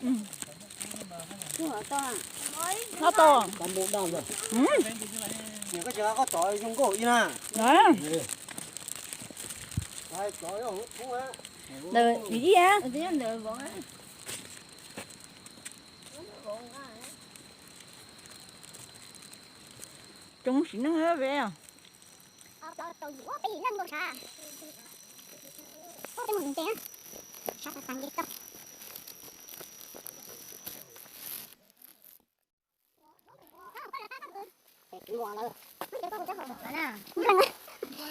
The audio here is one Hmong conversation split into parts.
Noj tau. Koj tsis koj tov zoo nkauj ib na. Ntawm ib a. Coob sim neej ve.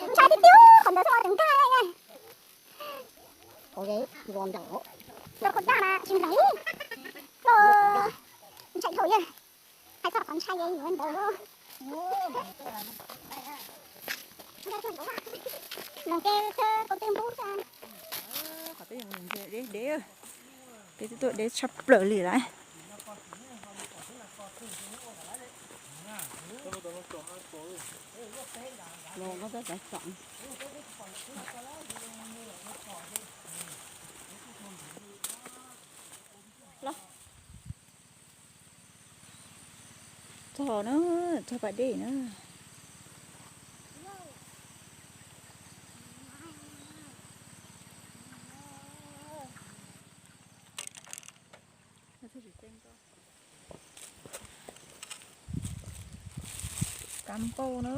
Ntshai tiag tiag, qhov ntawd xwb mas tseem nkag. Ntshai dhau yawg, hais txog qhov ntshai yuav ntawd. Los ke thawj kaum tej npub. Qhov peb yuav mus ntsia deb deb, peb twb tuaj deb tshaj plaws li lawm. Los txog na, txog pas dej na. Kab npauj na.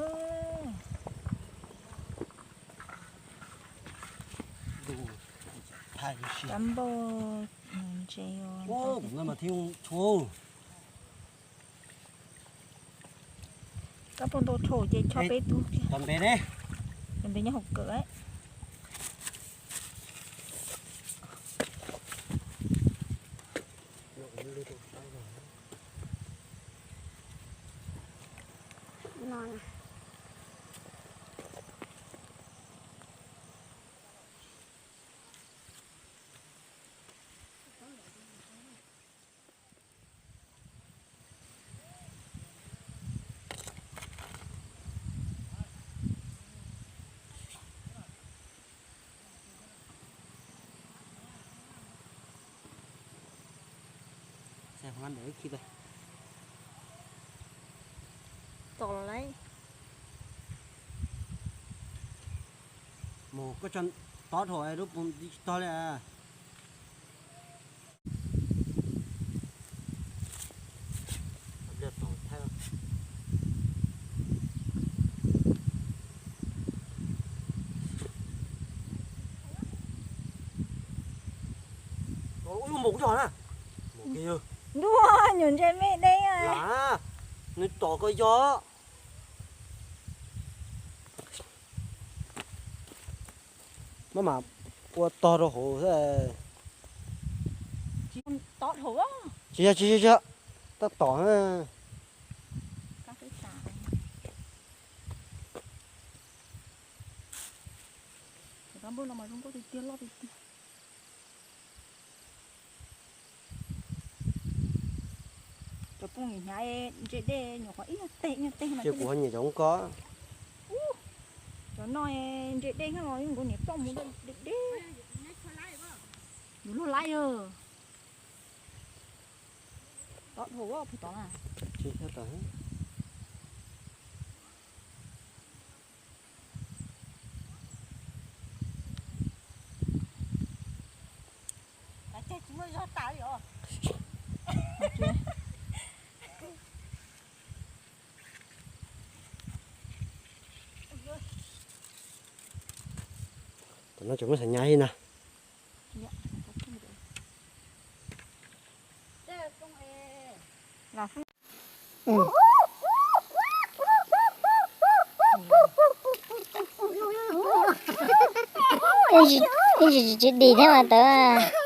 Kab npauj ntse. Kab npauj ntau dhau ces cho peb tug. Cov npe ne? Cov npe nyob hauv kawm. Tom los lawm. Mus koj tso tob dhau lub pob tsis tog li. Ub, mus kuv zog na. Ntuj, nyuam ntse me deb. Nws tom koj yog. Maj mam ua tog rau hauv. Tsis yog, tsis yog, tsis yog, tab tom. Cov npauj no mas zoo nkauj tiag tiag, loj tiag tiag. Cov phooj ywg, hnyav ntse dej nyuam qhuav ib nyuag teg ib nyuag teg no. Ces kuv ho nyiam cov koj. Cov no ntse dej nyob los yeej nkaus niam ploj mus deb deb. Yus luag laib yog. Tod dhau puag tod na. Tam no tseem muab xav nyab ib na. Ib ntsis tsis dim thiab mas tawv.